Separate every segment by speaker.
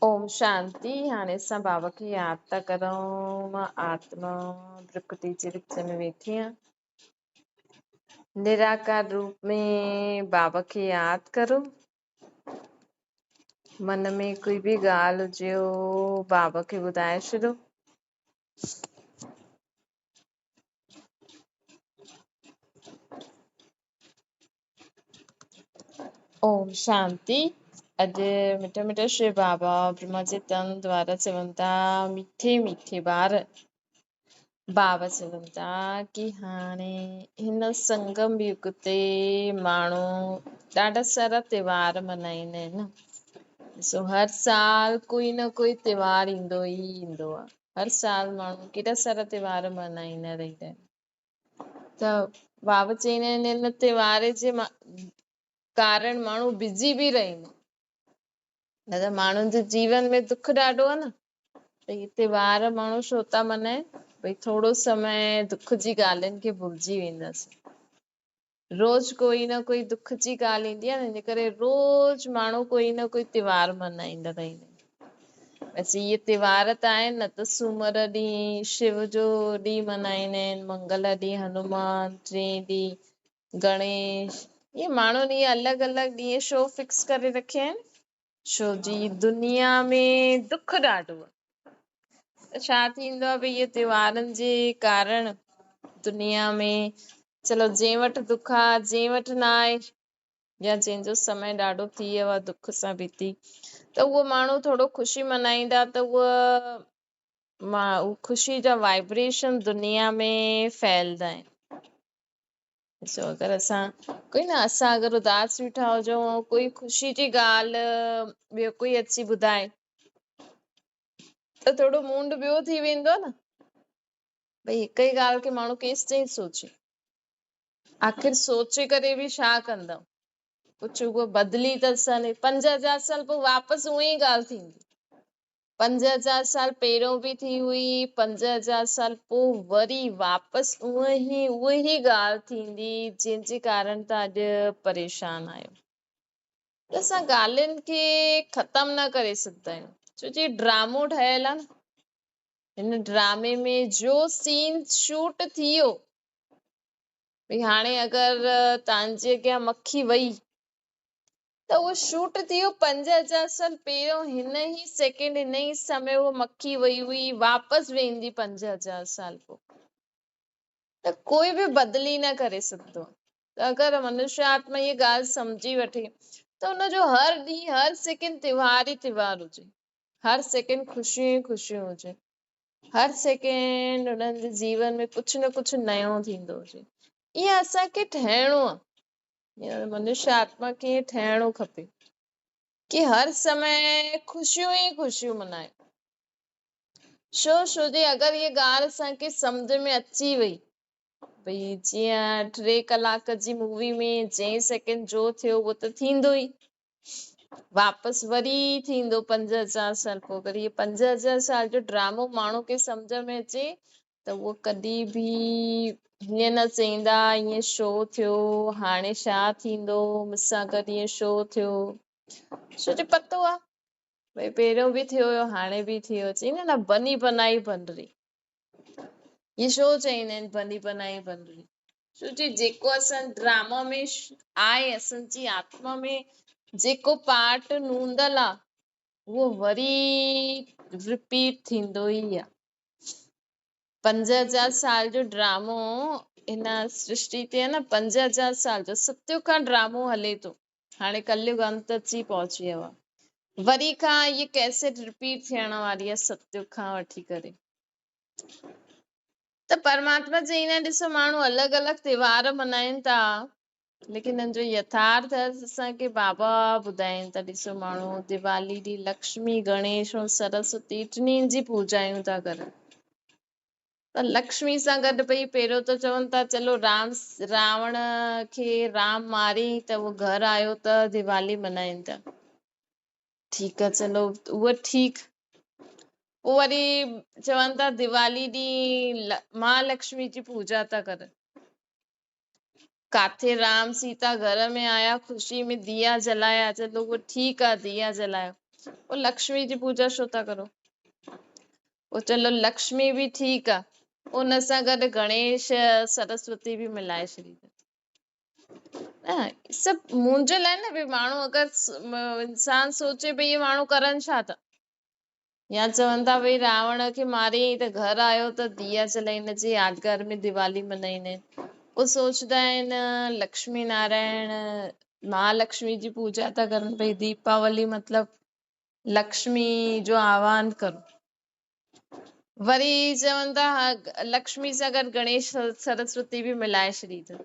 Speaker 1: ओम शांति। हाणे असां बाबा खे यादि था करूं। मां आत्मा प्रकृति जे विच में वेठी आहियां। निराकार रूप में बाबा खे यादि करो। मन में कोई बि ॻाल्हि हुजे बाबा खे ॿुधाए छॾो। ओम शांति। अॼु मिठा मिठा श्री बाबा ब्रह्मा जे तन द्वारा चवनि था, मीठे मीठे ॿार। बाबा चवनि था की हाणे हिन संगम युग ते माण्हू ॾाढा सारा त्योहार मल्हाईंदा आहिनि। ॾिसो, हर साल कोई न कोई त्योहार ईंदो ई ईंदो आहे। हर साल माण्हू केॾा सारा त्योहार मल्हाईंदा रहंदा आहिनि। त बाबा चवंदा आहिनि, हिन त्योहार जे कारण माण्हू बिज़ी बि रहंदो, न त माण्हुनि जे जीवन में दुख ॾाढो आहे न। त इहे त्योहार माण्हू छो था मल्हाइनि? भई थोरो समय दुख जी ॻाल्हियुनि खे भुलिजी वेंदासीं। रोज़ कोई न कोई दुख जी ॻाल्हि ईंदी आहे न, इन करे रोज़ माण्हू कोई न कोई त्योहार मल्हाईंदा रहंदा आहिनि। वैसे इहे त्योहार त आहिनि न, त सूमर ॾींहुं शिव जो ॾींहुं मल्हाईंदा आहिनि, मंगल ॾींहुं हनुमान, टे ॾींहुं गणेश। इहे माण्हुनि इहे अलॻि अलॻि ॾींहं छो फिक्स करे रखिया आहिनि? छो जी दुनिया में दुख ॾाढो आहे। त छा थींदो आहे, भई इहे त्योहारनि जे कारण दुनिया में चलो जंहिं वटि दुख आहे, जंहिं वटि न आहे, या जंहिंजो समय ॾाढो थी वियो आहे दुख सां बीती, त उहो माण्हू थोरो ख़ुशी मल्हाईंदा, त उहा मां ख़ुशी जा वाइब्रेशन दुनिया में फैलंदा आहिनि। ॾिसो, अगरि असां कोई न, असां अगरि उदास वेठा हुजूं, कोई ख़ुशी जी ॻाल्हि ॿियो कोई अची ॿुधाए, त थोरो मूड ॿियो थी वेंदो आहे न। भई हिक ई ॻाल्हि खे माण्हू केसि ताईं सोचे? आख़िर सोचे करे बि छा कंदव? कुझु उहो बदिली त असां 5000 साल पोइ वापसि उहा ई ॻाल्हि थींदी। 5000 साल पहिरियों बि थी हुई, 5000 साल पोइ वरी वापसि उहा ई ॻाल्हि थींदी, जंहिंजे कारण तव्हां अॼु परेशान आहियो। त असां ॻाल्हियुनि खे ख़तमु न करे सघंदा आहियूं, छो जी ड्रामो ठहियलु आहे न, हिन ड्रामे में जो सीन शूट थी वियो, भई हाणे अगरि तव्हांजे अॻियां मखी वई त उहो शूट थी वियो 5000 साल पहिरियों, हिन ई सेकेंड, हिन ई समय उहो मखी वई हुई, वापसि वेंदी 5000 साल पोइ। त कोई बि बदिली न करे सघंदो। त अगरि मनुष्य आत्मा इहा ॻाल्हि सम्झी वठे, त हुनजो हर ॾींहुं हर सेकेंड त्योहार ई त्योहार हुजे, हर सेकेंड ख़ुशियूं ई ख़ुशियूं हुजे, हर सेकेंड हुननि जे जीवन में कुझु न कुझु नयो थींदो हुजे। ईअं असांखे ठहिणो आहे, मनुष्य आत्मा खे ठहिणो खपे की हर समय ख़ुशियूं ई ख़ुशियूं मल्हाए। छो छो जी अगरि इहा ॻाल्हि असांखे सम्झ में अची वई, भई जीअं 3 कलाक जी मूवी में जंहिं सेकेंड जो थियो उहो त थींदो ई, वापसि वरी थींदो 5000 साल पोइ। अगरि इहो 5000 साल जो ड्रामो माण्हू खे सम्झ में अचे, त उहो कॾहिं बि हीअं न चवंदा ईअं छो थियो, हाणे छा थींदो, मूंसां गॾु ईअं छो थियो? छो जो पतो आहे भई पहिरियों बि थियो हुयो, हाणे बि थियो। चवंदा आहिनि न, बनी बनाई बन रही। इहे छो चवंदा आहिनि बनी बनाई बन रही? छो जी जेको असां ड्रामा में आहे, असांजी आत्मा में जेको पार्ट नूंदल आहे, उहो वरी रिपीट थींदो ई आहे। 5000 साल जो ड्रामो हिन सृष्टि ते आहे न, 5000 साल जो सतयुग खां ड्रामो हले थो, हाणे कलयुग अंत अची पहुची वियो आहे, वरी खां इहा कैसेट रिपीट थियण वारी आहे सतयुग खां वठी करे। त परमात्मा चवंदा आहिनि, ॾिसो माण्हू अलॻि अलॻि त्योहार मल्हाइनि था, लेकिन हुननि जो यथार्थ असांखे बाबा ॿुधाइनि था। ॾिसो माण्हू दिवाली ॾींहुं लक्ष्मी, गणेश ऐं सरस्वती टिन्हिनि जी पूजायूं था करनि। त लक्ष्मी सां गॾु भई पहिरियों त चवनि था चलो राम, रावण खे राम मारी त उहो घर आयो त दिवाली मल्हाइनि था, ठीकु आहे, चलो उहो ठीकु। पोइ वरी चवनि था दिवाली ॾींहुं महालक्ष्मी जी पूजा था करनि। काथे राम सीता घर में आया, ख़ुशी में दिया जलाया, चलो उहो ठीकु आहे, दिया जलायो। पोइ लक्ष्मी जी पूजा छो था करो? पोइ चलो लक्ष्मी बि ठीकु आहे, उन सां गॾु गणेश सरस्वती बि मिलाए छॾी अथनि। न सभु मुंहिंजे लाइ न भई माण्हू अगरि इंसान सोचे भई इहे माण्हू करनि छा था, या चवनि था भई रावण खे मारियईं त घर आयो त दिया जलाइण जी यादगार में दिवाली मल्हाईंदा आहिनि। पोइ सोचंदा आहिनि लक्ष्मी नारायण महालक्ष्मी जी पूजा था करनि, भई दीपावली मतिलबु लक्ष्मी जो आह्वान करो। वरी चवनि था लक्ष्मी सां गॾु गणेश सरस्वती बि मिलाए छॾी अथनि।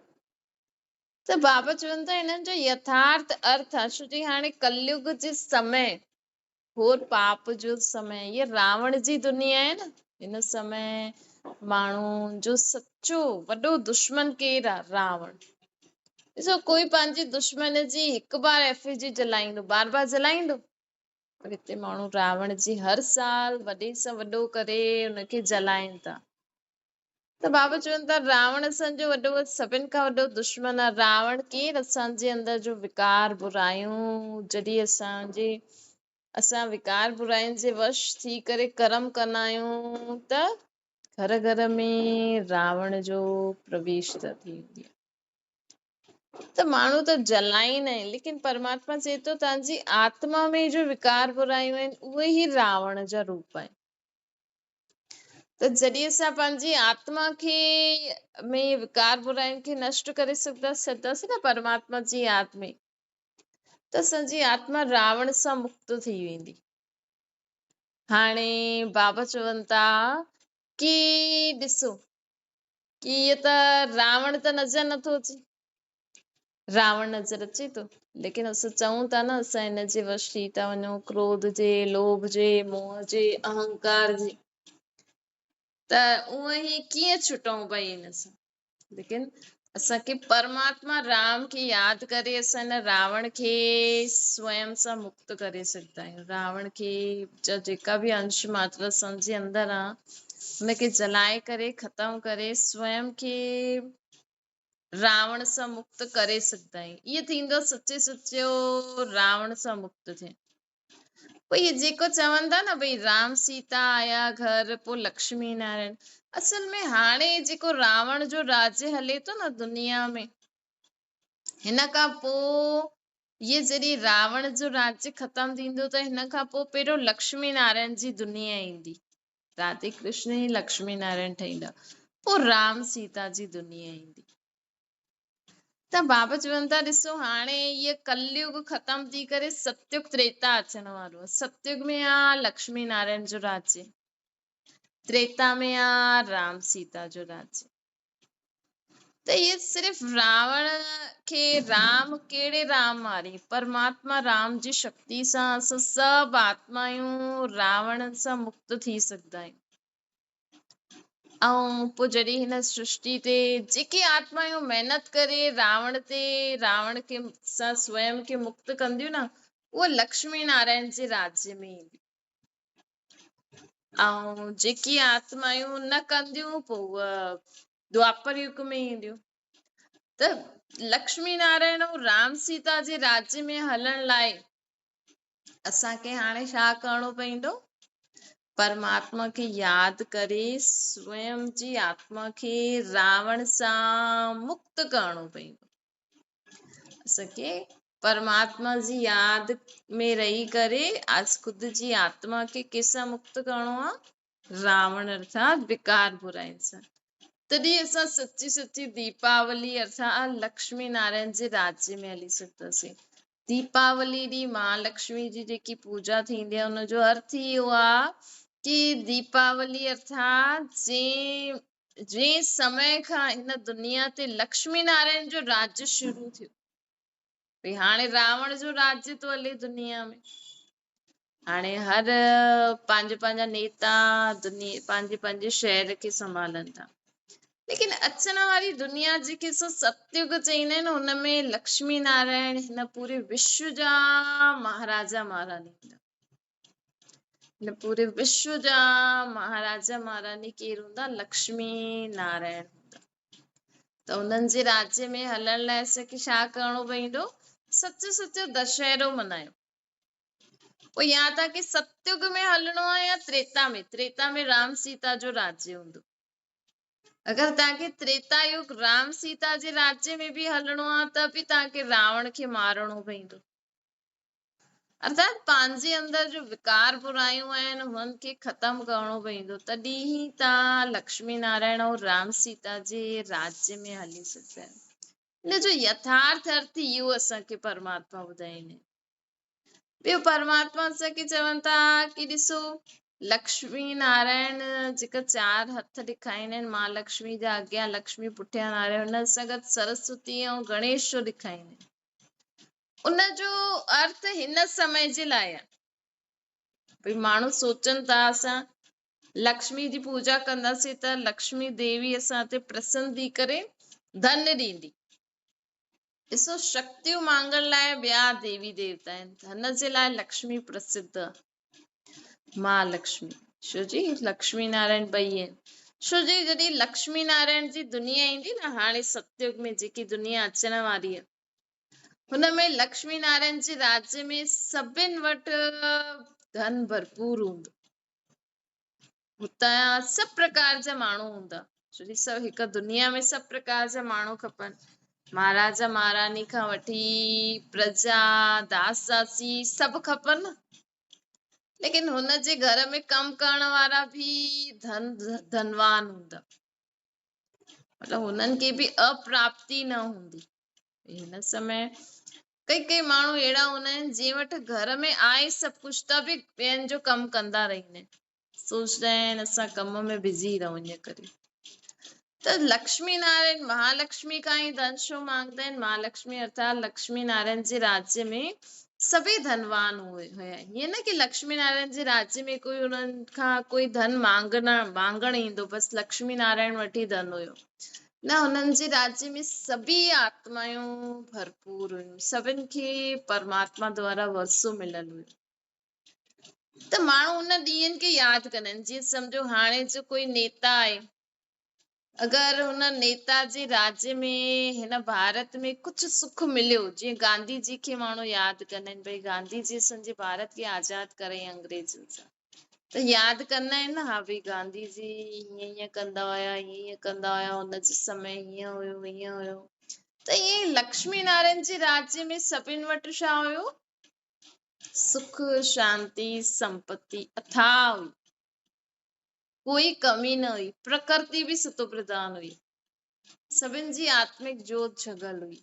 Speaker 1: त बाबा चवनि था हिननि जो यथार्थ अर्थ आहे, छो जो हाणे कलयुग जे समय घोर पाप जो समय, इहे रावण जी दुनिया आहे न, हिन समय माण्हू जो सचो वॾो दुश्मन केरु आहे? रावण। ॾिसो कोई पंहिंजे दुश्मन जी हिकु बार एफिजी जलाईंदो, बार बार जलाईंदो, पर हिते माण्हू रावण जी हर साल वॾे सां वॾो करे हुनखे जलाइनि था। त बाबा चवनि था रावण असांजो वॾो सभिनि खां वॾो दुश्मन आहे। रावण केरु? असांजे अंदरि जो विकार बुरायूं, जॾहिं असां विकार बुरायुनि जे वश थी करे कर्म कंदा आहियूं त घर घर में रावण जो प्रवेश त थी वेंदी आहे। त माण्हू त जलाईंदा आहिनि, लेकिन परमात्मा चए थो तव्हांजी आत्मा में जो विकार बुरायूं आहिनि उहे ई रावण जा रूप आहिनि। त जॾहिं असां पंहिंजी आत्मा खे में विकार बुरायुनि खे नष्ट करे सघंदासीं न परमात्मा जी याद में, त असांजी आत्मा रावण सां मुक्त थी वेंदी। हाणे बाबा चवनि था की ॾिसो की इहो त रावण त नज़र नथो अचे, रावण नज़र अचे थो, लेकिन असां चऊं था न असां हिन जे वश थी था वञूं, क्रोध जे, लोभ जे, मोह जे, अहंकार जे, त उअं ई कीअं छुटूं भई हिन सां? लेकिन असांखे परमात्मा राम खे यादि करे असां हिन रावण खे स्वयं सां मुक्त करे सघंदा आहियूं। रावण खे जा जेका बि अंश मात्र असांजे अंदरि आहे हुनखे जलाए करे ख़तमु करे स्वयं खे रावण सां मुक्त करे सघंदा आहियूं। इहो थींदो आहे सचे सचो रावण सां मुक्त थियणु। पोइ इहे जेको चवनि था न भई राम सीता आया घर, पोइ लक्ष्मी नारायण, असल में हाणे जेको रावण जो राज्य हले थो न दुनिया में, हिन खां पोइ इहे जॾहिं रावण जो राज्य ख़तमु थींदो त हिन खां पोइ पहिरियों लक्ष्मी नारायण जी दुनिया ईंदी, राधे कृष्ण ई लक्ष्मी नारायण ठहींदा, पोइ राम सीता जी दुनिया ईंदी। त बाबा चवनि था ॾिसो हाणे इहे कलयुग ख़तमु थी करे सतयुग त्रेता अचण वारो आहे। सतयुग में आहे लक्ष्मी नारायण जो राज्य, त्रेता में आहे राम सीता जो राज्य। त इहे सिर्फ़ रावण खे राम कहिड़े राम मारी, परमात्मा राम जी शक्ति सां असां सभु आत्मायूं रावण सां मुक्त थी सघंदा आहियूं। ऐं पोइ जॾहिं हिन सृष्टि ते जेके आत्मायूं महिनत करे रावण ते रावण खे सां स्वयं खे मुक्त कंदियूं न, उहे लक्ष्मी नारायण जे राज्य में ईंदी। ऐं जेकी आत्मायूं न कंदियूं पोइ उहे द्वापर युग में ईंदियूं। त लक्ष्मी नारायण ऐं राम सीता जे राज्य में हलण लाइ असांखे हाणे छा करिणो पवंदो? परमात्मा खे यादि करे स्वयं जी आत्मा खे रावण सां मुक्त करिणो पवंदो। असांखे परमात्मा जी यादि में रही करे आज ख़ुदि जी आत्मा खे कंहिंसां मुक्त करिणो आहे? रावण अर्थात विकार बुराइनि सां। तॾहिं असां सची सची दीपावली अर्थात लक्ष्मी नारायण जे राज्य में हली सघंदासीं। दीपावली ॾींहुं महालक्ष्मी जी जेकी पूजा थींदी आहे हुनजो अर्थ ई इहो आहे की दीपावली अर्थात जंहिं समय खां हिन दुनिया ते लक्ष्मी नारायण जो राज्य शुरू थियो, भई हाणे रावण जो राज्य थो हले दुनिया में, हाणे हर पंहिंजा पंहिंजा नेता दुनिया पंहिंजे पंहिंजे शहर खे संभालनि था, लेकिन अचण वारी दुनिया जेके सो सतयुग चईंदा आहिनि हुन में लक्ष्मी नारायण हिन पूरे विश्व जा महाराजा महारानी हूंदा। हिन पूरे विश्व जा महाराजा महारानी केरु हूंदा? लक्ष्मी नारायण हूंदा। त उन्हनि जे राज्य में हलण लाइ असांखे छा करिणो पवंदो? सचो सचो दशहरो मल्हायो। पोइ या तव्हांखे सतयुग में हलणो आहे या त्रेता में? त्रेता में राम सीता जो राज्य हूंदो। अगरि तव्हांखे त्रेता युग राम सीता जे राज्य में बि हलणो आहे त बि तव्हांखे रावण खे मारणो पवंदो। अर्थात पंहिंजे अंदरि जो विकार बुरायूं आहिनि उन्हनि खे ख़तमु करिणो पवंदो, तॾहिं ई तव्हां लक्ष्मी नारायण ऐं राम सीता जे राज्य में हली सघंदा आहियो। हिन जो यथार्थ अर्थ इहो असांखे परमात्मा ॿुधाईंदा आहिनि। ॿियो परमात्मा असांखे चवनि था की ॾिसो लक्ष्मी नारायण जेका चारि हथ ॾेखारींदा आहिनि, महालक्ष्मी जा अॻियां लक्ष्मी पुठियां नारायण, हुन सां गॾु सरस्वती ऐं गणेश जो ॾेखारींदा आहिनि। उनजो अर्थ हिन समय जे लाइ आहे। भई माण्हू सोचनि था असां लक्ष्मी जी पूजा कंदासीं त लक्ष्मी देवी असां ते प्रसन्न थी करे धन ॾींदी। ॾिसो शक्तियूं मांगण लाइ ॿिया देवी देवता आहिनि, धन जे लाइ लक्ष्मी प्रसिद्ध आहे, महालक्ष्मी। छो जी लक्ष्मी नारायण ॿई आहिनि। छो जी जॾहिं लक्ष्मी नारायण जी दुनिया ईंदी न, हाणे सतयुग में जेकी दुनिया अचण वारी आहे, हुन में लक्ष्मी नारायण जे राज्य में सभिनि वटि धन भरपूर हूंदो। हुतां सभु प्रकार जा माण्हू हूंदा, छो जी सभु हिकु दुनिया में सभु प्रकार जा माण्हू खपनि, महाराजा महारानी खां वठी प्रजा दास दासी सभु खपनि न। लेकिन हुन जे घर में कमु करण वारा बि धन धनवान हूंदा, मतिलबु हुननि खे बि अप्राप्ति न हूंदी। हिन समय कई कई माण्हू अहिड़ा हूंदा आहिनि जंहिं वटि घर में आहे सभु कुझु त बि ॿियनि जो कमु कंदा रहंदा आहिनि, सोचंदा आहिनि असां कम में बिज़ी रहूं इन करे। त लक्ष्मी नारायण महालक्ष्मी खां ई धन छो मांगंदा आहिनि? महालक्ष्मी अर्थात लक्ष्मी नारायण जे राज्य में सभई धनवान हुया। ईअं न की लक्ष्मी नारायण जे राज्य में कोई उन्हनि खां कोई धन मांगण ईंदो, बसि लक्ष्मी नारायण वटि ई धन हुयो न। हुननि जे राज्य में सभई आत्मायूं भरपूर हुयूं, सभिनि खे परमात्मा द्वारा वर्सो मिलियलु हुयो। त माण्हू उन ॾींहंनि खे यादि कंदा आहिनि। जीअं सम्झो हाणे जो कोई नेता आहे, अगरि हुन नेता जे राज्य में हिन भारत में कुझु सुख मिलियो, जीअं गांधी जी खे माण्हू यादि कंदा आहिनि, भई गांधी जी असांजे भारत खे आज़ादु कराई अंग्रेज़नि सां, त यादि कंदा आहिनि न, हा भई गांधी जी हीअं हीअं कंदा हुया, हीअं हीअं कंदा हुया, हुनजे समय हीअं हुयो हीअं हुयो। त ईअं ई लक्ष्मी नारायण जे राज्य में सभिनि वटि छा हुयो? सुख शांति संपत्ति अथाह हुई, कोई कमी न हुई, प्रकृति बि सतो प्रधान हुई, सभिनि जी आत्मिक जोत जॻल हुई।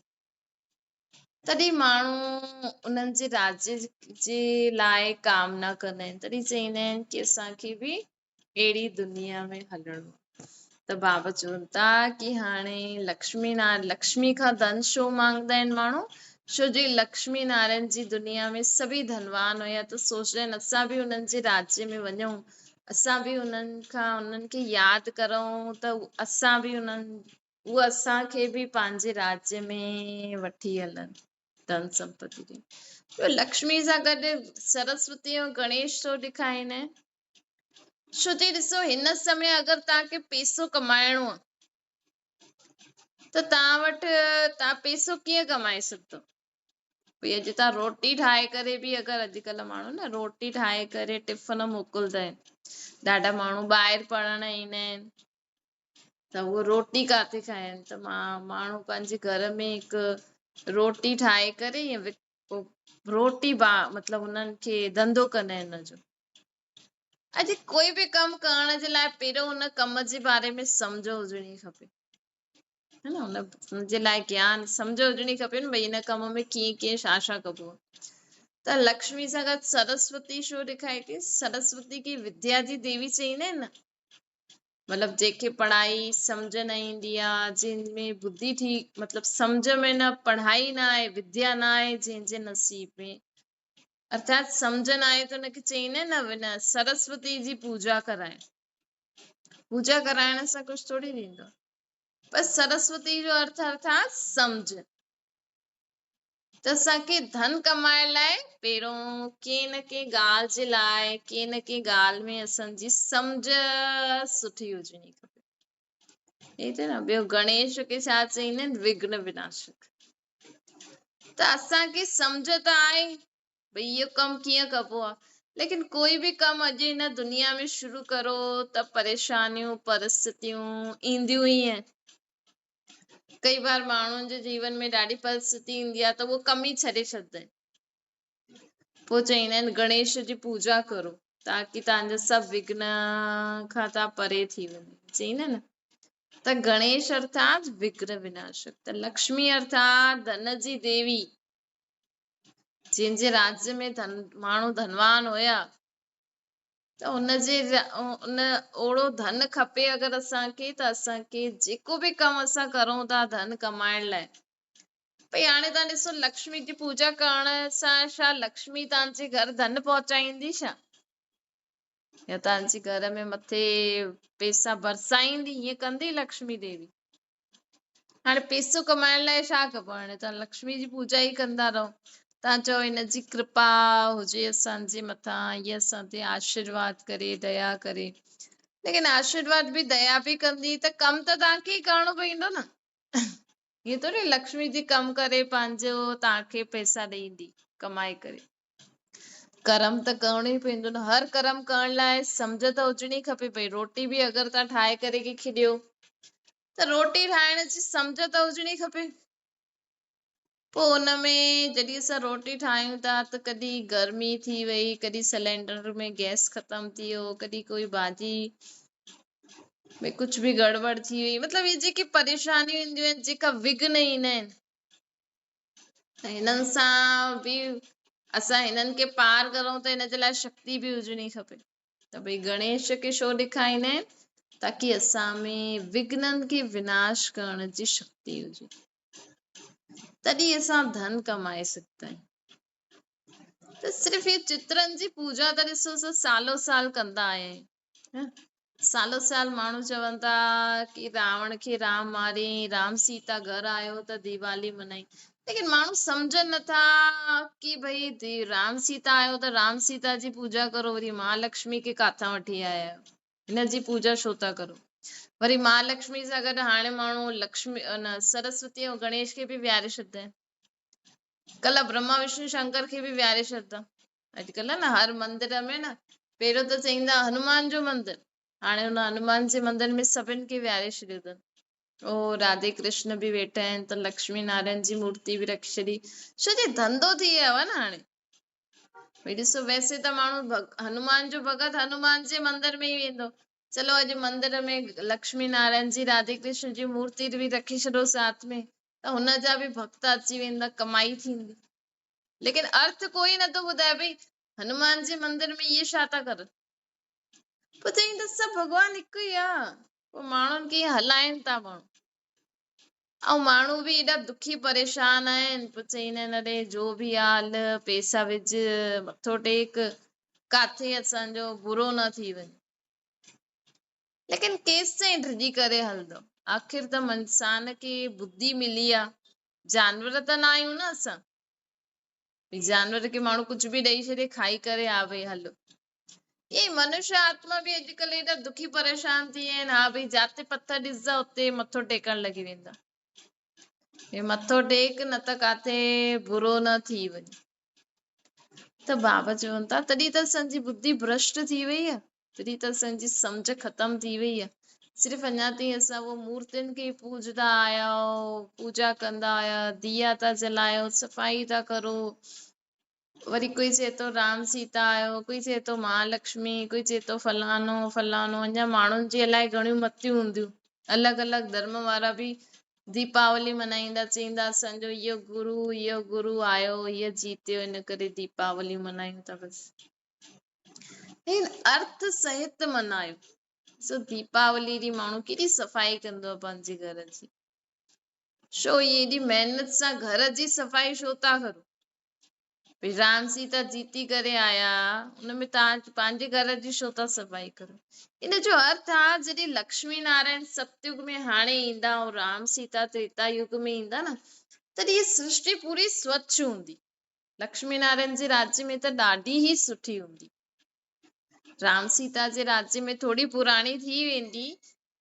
Speaker 1: तॾहिं माण्हू उन्हनि जे राज्य जे लाइ कामना कंदा आहिनि, तॾहिं चवंदा आहिनि की असांखे बि अहिड़ी दुनिया में हलणो आहे। त बाबा चवनि था की हाणे लक्ष्मी खां धन छो मांगंदा आहिनि माण्हू? छो जी लक्ष्मी नारायण जी दुनिया में सभई धनवान हुया, त सोचंदा आहिनि असां बि उन्हनि जे राज्य में वञूं, असां बि उन्हनि खां उन्हनि खे यादि करूं, त असां बि उन्हनि उहो असांखे बि पंहिंजे राज्य में वठी हलनि, धन संपत्ति ॾियनि। ॿियो लक्ष्मी सां गॾु सरस्वती ऐं गणेश थो ॾेखारींदा आहिनि। छो जी ॾिसो हिन समय अगरि तव्हांखे पैसो कमाइणो आहे त तव्हां वटि तव्हां पैसो कीअं कमाए सघंदो? भई अॼु तव्हां रोटी ठाहे करे बि, अगरि अॼुकल्ह माण्हू न रोटी ठाहे करे टिफिन मोकिलिंदा आहिनि, ॾाढा माण्हू ॿाहिरि पढ़ण ईंदा आहिनि त उहो रोटी किथे खाइनि? त माण्हू पंहिंजे घर में हिकु रोटी ठाहे करे पोइ रोटी मतिलबु हुननि खे धंधो कंदा आहिनि हुनजो। अॼु कोई बि कमु करण जे लाइ पहिरियों हुन कम जे बारे में सम्झ हुजणी खपे, है न? हुनजे लाइ ज्ञान सम्झ हुजणी खपे न, भई हिन कम में कीअं कीअं छा छा कबो आहे। त लक्ष्मी सां गॾु सरस्वती छो ॾेखारे थी? सरस्वती खे विद्या जी देवी चवंदा आहिनि न, मतिलबु जंहिंखे पढ़ाई सम्झ न ईंदी आहे, जंहिंमें बुद्धि ठीकु मतिलबु सम्झ में न, पढ़ाई न आहे, विद्या न आहे जंहिंजे नसीब में, अर्थात सम्झ न आहे त हुनखे चवंदा आहिनि न सरस्वती जी पूजा कराए। पूजा कराइण सां कुझु थोरी थींदो आहे, पर सरस्वती जो अर्थ अर्थात सम्झ। त असांखे धन कमाइण लाइ पहिरियों कंहिं न कंहिं ॻाल्हि जे लाइ कंहिं न कंहिं ॻाल्हि में असांजी सम्झ सुठी हुजणी खपे। ठीकु आहे न? ॿियो गणेश खे छा चवंदा आहिनि? विघ्न विनाशक। त असांखे सम्झ त आहे, भई इहो कमु कीअं कबो आहे। लेकिन कोई बि कमु अॼु हिन दुनिया में शुरू करो त परेशानियूं, परिस्थितियूं ईंदियूं ई आहिनि। कई बार माण्हुनि जे जीवन में ॾाढी परिस्थिति ईंदी आहे त उहो कमु ई छॾे छॾींदा आहिनि। पोइ चवंदा आहिनि गणेश जी पूजा करो ताकि तव्हांजा सभु विघ्न खां तव्हां परे थी वञो। चवंदा आहिनि न त गणेश अर्थात विघ्न विनाशक, त लक्ष्मी अर्थात धन जी देवी, जंहिंजे राज्य में धन माण्हू धनवान हुया त उन ओहिड़ो धन खपे अगरि असांखे त असांखे जेको बि कमु असां करूं था धन कमाइण लाइ। भई हाणे तव्हां ॾिसो लक्ष्मी जी पूजा करण सां छा लक्ष्मी तव्हांजे घर धन पहुचाईंदी छा, या तव्हांजे घर में मथे पैसा बरसाईंदी? ईअं कंदी लक्ष्मी देवी? हाणे पैसो कमाइण लाइ छा कबो आहे? हाणे तव्हां लक्ष्मी जी पूजा ई कंदा रहो, तव्हां चओ हिन जी कृपा हुजे असांजे मथां, इहा असां ते आशीर्वाद करे, दया करे। लेकिन आशीर्वाद बि दया बि कंदी त कमु त तव्हांखे ई करणो पवंदो न। ईअं थोरी लक्ष्मी जी कमु करे पंहिंजो तव्हांखे पैसा ॾींदी कमाए करे। करम त करणो ई पवंदो न। हर करम करण लाइ सम्झ त हुजणी खपे। भई रोटी बि अगरि तव्हां ठाहे करे कंहिंखे ॾियो त रोटी ठाहिण जी सम्झ त हुजणी खपे। पोइ हुन में जॾहिं असां रोटी ठाहियूं था त कॾहिं गर्मी थी वई, कॾहिं सिलेंडर में गैस ख़तमु थी वियो, कॾहिं कोई भाॼी में कुझु बि गड़बड़ थी वई। मतिलबु इहे जेके परेशानियूं ईंदियूं आहिनि, जेका विघ्न ईंदा आहिनि, त हिननि सां बि असां हिननि खे पार करूं त हिन जे लाइ शक्ति बि हुजणी खपे। त भई गणेश खे छो ॾेखारींदा आहिनि? ताकि असां में विघ्ननि खे विनाश करण जी शक्ति हुजे, तॾहिं असां धन कमाए सघंदा आहियूं। त सिर्फ़ इहे चित्रनि जी पूजा त ॾिसो असां सालो साल कंदा आया आहियूं। सालो साल माण्हू चवनि था की रावण खे राम मारे, राम सीता घर आयो त दिवाली मनाई। लेकिन माण्हू सम्झनि नथा की भई राम सीता आयो त राम सीता जी पूजा करो, वरी महालक्ष्मी खे किथां वठी आया आहियो, हिन जी पूजा छो था करो? वरी महालक्ष्मी सां गॾु हाणे माण्हू लक्ष्मी न सरस्वती ऐं गणेश खे बि विहारे छॾींदा आहिनि। कल्ह ब्रह्मा विष्णु शंकर खे बि विहारे छॾींदा। अॼुकल्ह न हर मंदिर में न पहिरियों त चवंदा हनुमान जो मंदिर, हाणे हुन हनुमान जे मंदिर में सभिनि खे विहारे छॾियो अथनि। ओ राधे कृष्ण बि वेठा आहिनि त लक्ष्मी नारायण जी मूर्ति बि रखी छॾी। छो जे धंधो थी वियो आहे न हाणे। भई ॾिसो वैसे त माण्हू हनुमान जो भगत हनुमान जे मंदिर में ई वेंदो, चलो अॼु मंदिर में लक्ष्मी नारायण जी राधे कृष्ण जी मूर्ति बि रखी छॾो साथ में, त हुनजा बि भक्त अची वेंदा, कमाई थींदी। लेकिन अर्थ कोई नथो ॿुधाए भई हनुमान जे मंदिर में इहे छा था करनि? पोइ चई त सभु भॻवानु हिकु ई आहे, पोइ माण्हुनि खे हलाइनि था माण्हू, ऐं माण्हू बि एॾा दुखी परेशान आहिनि। पोइ चवंदा आहिनि अरे जो बि आहे हल पैसा विझ, मथो टेक, किथे असांजो बुरो न थी वञे। लेकिन केसि ताईं ड्रिॼी करे हलंदो? आख़िर त इंसान खे बुद्धि मिली आहे, जानवर त न आहियूं न असां। जानवर खे माण्हू कुझु बि ॾेई छॾे खाई करे, हा भई हलो। ईअं मनुष्य आत्मा बि अॼुकल्ह एॾा दुखी परेशान थी विया आहिनि, हा भई जिते पथर ॾिसंदा उते मथो टेकण लॻी वेंदा, हे मथो टेक न त किथे बुरो न थी वञे। त बाबा चवनि था तॾहिं त असांजी बुद्धि भ्रष्ट थी वई आहे, तॾहिं त असांजी सम्झ ख़तमु थी वई आहे। सिर्फ़ अञा ताईं असां उहो मूर्तियुनि खे पूजंदा आया, पूजा कंदा आया, दिया था जलायो, सफ़ाई था करो। वरी कोई चए थो राम सीता आयो, कोई चए थो महालक्ष्मी, कोई चए थो फलानो फलानो। अञा माण्हुनि जी अलाए घणियूं मतियूं हूंदियूं। अलॻि अलॻि धर्म वारा बि दीपावली मनाईंदा, चवंदा असांजो इहो गुरु आयो, इहो जीतियो, इन करे दीपावली मनायूं था। बसि लेकिन अर्थ सहित मनायो। सो दीपावली ॾींहुं माण्हू केॾी सफ़ाई कंदो आहे पंहिंजे घर जी, छो इहे एॾी महिनत सां घर जी सफ़ाई छो था करो? भई राम सीता जीती करे आया, हुन में तव्हां पंहिंजे घर जी छो था सफ़ाई करो? इन जो अर्थ आहे जॾहिं लक्ष्मी नारायण सतयुग में हाणे ईंदा ऐं राम सीता त्रेता युग में ईंदा न, तॾहिं हीअ सृष्टि पूरी स्वच्छ हूंदी। लक्ष्मी नारायण जे राज्य में त ॾाढी ई सुठी हूंदी, राम सीता जे राज्य में थोरी पुराणी थी वेंदी,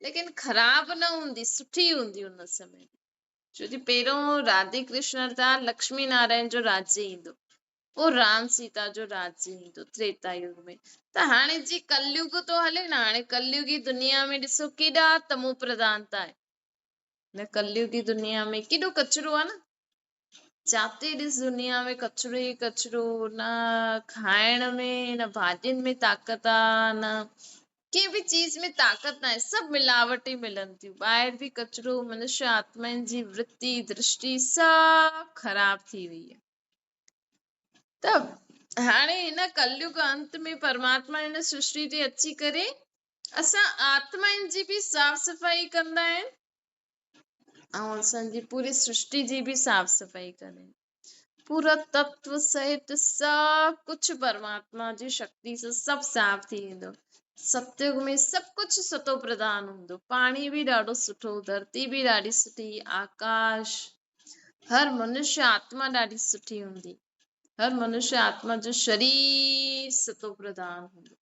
Speaker 1: लेकिन ख़राब न हूंदी, सुठी हूंदी हुन समय। छो जो पहिरियों राधे कृष्ण था लक्ष्मी नारायण जो राज्य ईंदो, पोइ राम सीता जो राज्य ईंदो त्रेता युग में। त हाणे जीअं कलयुग थो हले न, हाणे कलयुगी दुनिया में ॾिसो केॾा तमो प्रधानता आहे। हिन कलयुगी दुनिया में केॾो कचरो आहे न, जाते ॾिस दुनिया में कचरो ई कचरो, न खाइण में न भाॼियुनि में ताक़त आहे, न कंहिं बि चीज़ में ताक़त न आहे, सभु मिलावटी मिलनि थियूं। ॿाहिरि बि कचरो, मनुष्य आत्माउनि जी वृत्ति दृष्टि सभु ख़राबु थी वई आहे। त हाणे हिन कलयुग अंत में परमात्मा हिन सृष्टि ते अची करे असां आत्माउनि जी बि साफ़ सफ़ाई कंदा आहिनि ऐं असांजी पूरी सृष्टि जी बि साफ़ सफ़ाई कंदा आहिनि। पूरा तत्व सहित सभु कुझु परमात्मा जी शक्ति सां सभु साफ़ थी वेंदो। सतयुग में सभु कुझु सतो प्रधान हूंदो, पाणी बि ॾाढो सुठो, धरती बि ॾाढी सुठी, आकाश, हर मनुष्य आत्मा ॾाढी सुठी हूंदी, हर मनुष्य आत्मा जो शरीर सतो प्रधान हूंदो।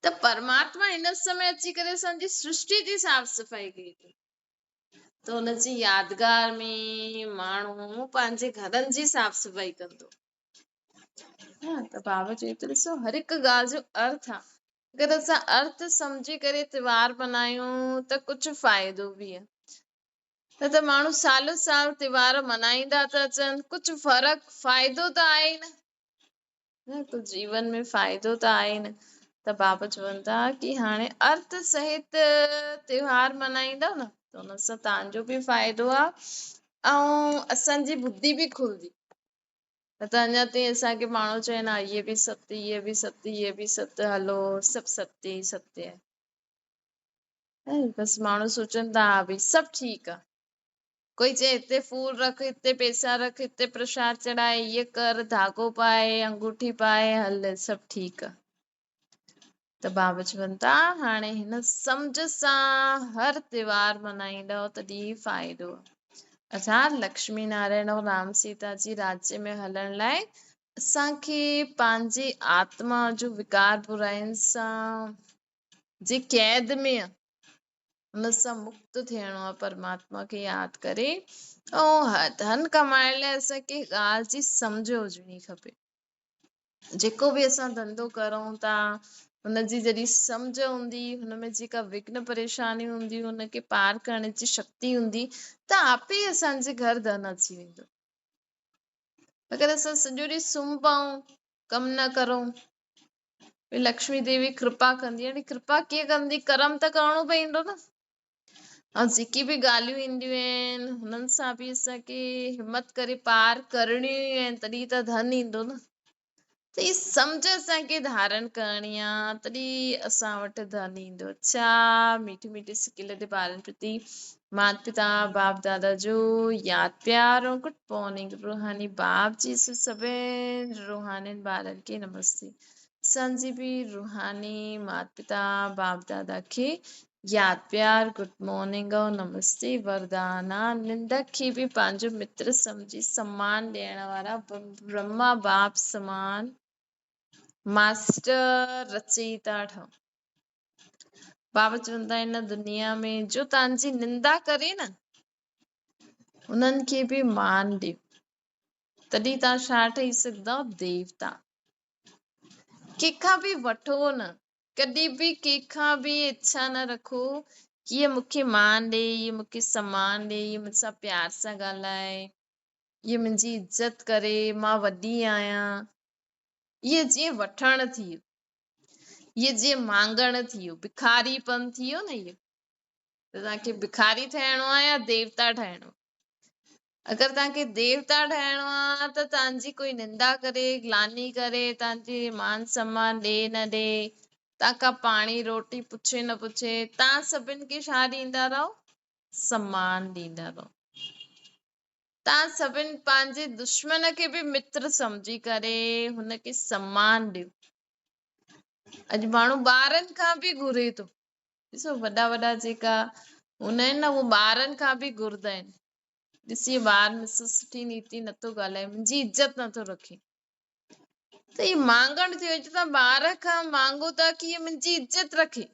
Speaker 1: त परमात्मा हिन समय अची करे असांजी सृष्टि जी साफ़ सफ़ाई कई अथई, त हुनजी यादगार में माण्हू पंहिंजे घरनि जी साफ़ सफ़ाई कंदो। हा, त बाबा चए थो ॾिसो हर हिकु ॻाल्हि जो अर्थ आहे, अगरि असां अर्थ सम्झी करे त्योहार मल्हायूं त कुझु फ़ाइदो बि आहे, न त माण्हू सालो साल त्योहार मल्हाईंदा था अचनि, कुझु फ़र्क़ु फ़ाइदो त आहे ई न, कुझु जीवन में फ़ाइदो त आहे ई न। त बाबा चवनि था की हाणे अर्थ सहित त्योहार मल्हाईंदव न त हुन सां तव्हांजो बि फ़ाइदो आहे ऐं असांजी बुद्धि बि खुलंदी। न त अञा ताईं असांखे माण्हू चवनि हा इहे बि सत्य, इहे बि सत्य, इहे बि सत्य, हलो सभु सत्य ई सत्य आहे। ऐं बसि माण्हू सोचनि था हा भई सभु ठीकु आहे, कोई चए हिते फूल रख, हिते पैसा रख, हिते प्रसाद चढ़ाए, इहे कर, धागो पाए, अंगूठी पाए, हल सभु ठीकु आहे। त बाबा चवनि था हाणे हिन सम्झ सां हर त्योहार मल्हाईंदव तॾहिं फ़ाइदो आहे। अर्थात लक्ष्मी नारायण ऐं राम सीता जी राज्य में हलण लाइ असांखे पंहिंजी आत्मा जो विकार बुराइनि सां जे क़ैद में आहे हुन सां मुक्त थियणो आहे, परमात्मा खे यादि करे ऐं धन कमाइण लाइ असांखे ॻाल्हि जी सम्झ हुजणी खपे। जेको बि असां धंधो करूं था हुनजी जॾहिं सम्झ हूंदी, हुन में जेका विघ्न परेशानी हूंदी हुनखे पार करण जी शक्ति हूंदी त आपे ई असांजे घर धन अची वेंदो। अगरि असां सॼो ॾींहुं सुम्ही पऊं, कमु न करूं, लक्ष्मी देवी कृपा कंदी। हाणे कृपा कीअं कंदी? करम त करिणो पवंदो न। ऐं जेकी बि ॻाल्हियूं ईंदियूं आहिनि हुननि सां बि असांखे हिमत करे पार करणियूं ई आहिनि, तॾहिं त धन ईंदो न। त हीअ सम्झ असांखे धारण करणी आहे, तॾहिं असां वटि धन ईंदो। अच्छा, मीठी मीठी सिकिल ते ॿारनि प्रति माता पिता बाप दादा जो यादि प्यार ऐं गुड मॉर्निंग। रूहानी बाप जी से सभिनी रूहानी ॿारनि खे नमस्ते। असांजी बि रूहानी माता पिता बाप दादा खे यादि प्यार, गुड मॉर्निंग ऐं नमस्ते। वरदान आहे निंदक खे बि पंहिंजो मित्र सम्झी सम्मान ॾियण वारा ब्रह्मा बाप समान मास्टर रचयिता ठहो। बाबा चवंदा आहिनि हिन दुनिया में जो तव्हांजी निंदा करे न, उन्हनि खे बि मान ॾियो, तॾहिं तव्हां छा ठही सघंदव? देवता। कंहिंखां बि वठो न, कॾहिं बि कंहिंखां बि इच्छा न रखो की इहे मूंखे मान ॾे, इहे मूंखे सम्मान ॾे, इहे मूंसां प्यार सां ॻाल्हाए, इहे मुंहिंजी इज़त करे, मां वॾी आहियां। इहे जीअं वठण थी वियो, इहे जीअं मांगण थी वियो, भिखारीपन थी वियो न इहो। त तव्हांखे भिखारी ठहिणो आहे या देवता ठहिणो? अगरि तव्हांखे देवता ठहिणो आहे त तव्हांजी कोई निंदा करे, ग्लानी करे, तव्हांजी मान सम्मान ॾे न ॾे, तव्हांखां पाणी रोटी पुछे न पुछे, तव्हां सभिनी खे छा ॾींदा रहो? सम्मान ॾींदा रहो। तव्हां सभिनी पंहिंजे दुश्मन खे बि मित्र सम्झी करे हुनखे सम्मान ॾियो। अॼु माण्हू ॿारनि खां बि घुरे थो, ॾिसो वॾा वॾा जेका हूंदा आहिनि न, उहे ॿारनि खां बि घुरंदा आहिनि। ॾिसी ॿार मूंसां सुठी नीति नथो ॻाल्हाए, मुंहिंजी इज़त नथो रखे, त इहो मांगण थियो। तव्हां ॿार खां मांगो था की इहे मुंहिंजी इज़त रखे।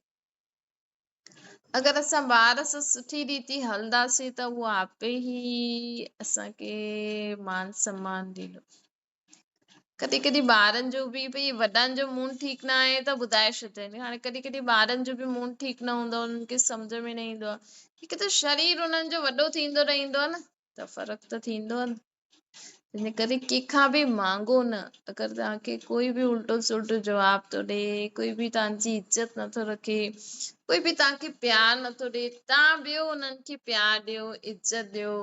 Speaker 1: अगरि असां ॿार सां सुठी रीति हलंदासीं त उहो आपे ई असांखे मान सम्मान ॾींदो। ڪڏهن ڪڏهن ٻارن جو به ڀئي وڏن جو موڊ ٺيڪ نه آهي ته ٻڌائي ڇڏيندا آهن. هاڻي ڪڏهن ڪڏهن ٻارن جو به موڊ ٺيڪ نه هوندو آهي، انهن کي سمجهه ۾ نه ايندو آهي. هڪ ته شرير انهن جو وڏو ٿيندو رهندو آهي نه، ته فرق ته ٿيندو آهي نه. ان ڪري ڪنهن کان به مانگو نه. اگر توهان کي ڪوئي به الٽو سلٽو جواب ٿو ڏي، ڪوئي به توهان جي عزت نٿو رکي، ڪوئي به توهان کي پيار نٿو ڏي، توهان ٻيو انهن کي پيار ڏيو، عزت ڏيو.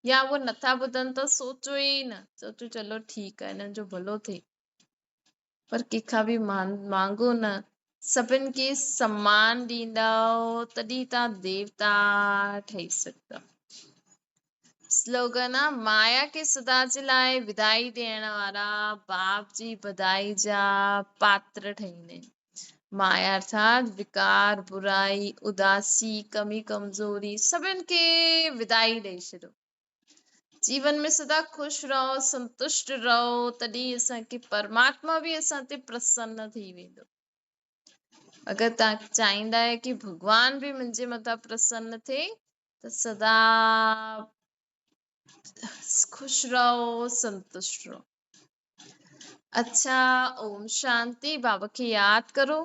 Speaker 1: يا اهو نٿا ٻڌن ته سوچو ئي نه، سوچو چلو ٺيڪ آهي هنن جو ڀلو ٿئي، پر ڪنهن کان به مانگو نه. سڀن کي سمان ڏيندؤ تڏهن توهان ديوتا ٺهي سگهندؤ. سلوگن آ، مايا کي سدا جي لاء ودائي ڏيڻ وارا باپ جي بدائي جا پاتر ٺهيندا آهن. مايا ارٿات وڪار، برائي، اداسي، ڪمي ڪمزوري سڀن کي ودائي ڏئي ڇڏيو. جيون ۾ سدا خوش رهو، سنتشٽ رهو، تڏهن اسان کي پرماتما به اسان تي پرسن ٿي ويندو. اگر توهان چاهيندا آهيو ڪي ڀڳوان به منهنجي مٿان پرسن ٿئي ته سدا خوش رهو، سنتشٽ رهو. اڇا اوم شانتي. بابا کي ياد ڪرو.